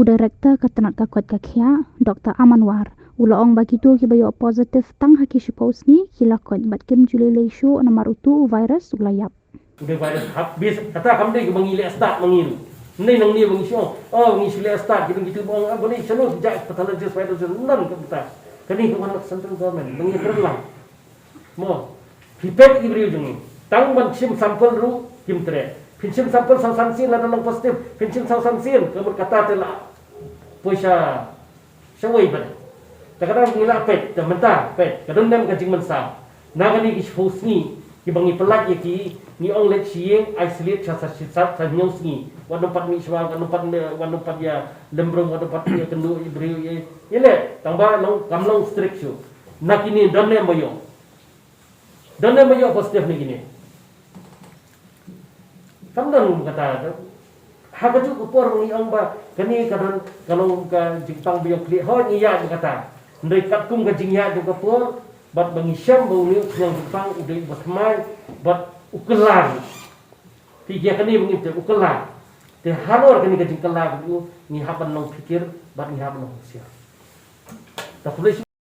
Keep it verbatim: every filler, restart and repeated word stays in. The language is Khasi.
U Director ka tnat ka koit ka khiah, Doctor Aman War, u la ong ba kito kiba ïoh positive tang ha ki shiphew sngi ki la koit bad kim ju lei lei shuh namar utu u virus u la ïap. U dei virus hap bis kata kam dei ba ngi leh start ma ngi ruh. Ngi nangne ba ngi shu ong, oh, ngi shu leh start, kita kita ba ong, ah, ba ni shano ki jait pathologist, virus nan ka bynta. Kane ka wan na central government, ba ngi kren lang. Mo, phi peit ki briew jong ngi. Tang ban shim sample ruh kim treh. Phin shim sample saw san sien lada long positive, phin shim saw san sien, ka mut kata te la poi sha shawei bad. Te ka dang ngi la peit, te mynta peit, ka don nem ka jingmynsaw. Na kane ki shiphew sngi kiba ngi pyllait ïa ki, ngi ong leit sha ïing, isolate sha, sha, sha, sha hynñiew sngi. Wat nym pat mih shuwa, wat nym pat, wat nym pat ïa lem briew, wat nym pat ïa kynduh ïa briew ïa, ïa leh, tang ba long, kam long strict shuh. Na kine don ne em ba ïoh. Don ne em ba ïoh positive na kine. Kam don kata. Ha kajuh ka por ngi ong ba kane ka don ka long ka jingpang ba ïoh khlieh, hooid ngi ïaid ba kata. Hynrei katkum ka jingïaid jong ka por bad ba ngi shem ba une u khñiang jingpang u dei uba thymmai bad u kylla. Te ïa kane ba ngi tip u kylla. Te halor kane ka jingkylla ka u ngi hap ban long phikir bad ngi hap ban long husiar. Ta khublei.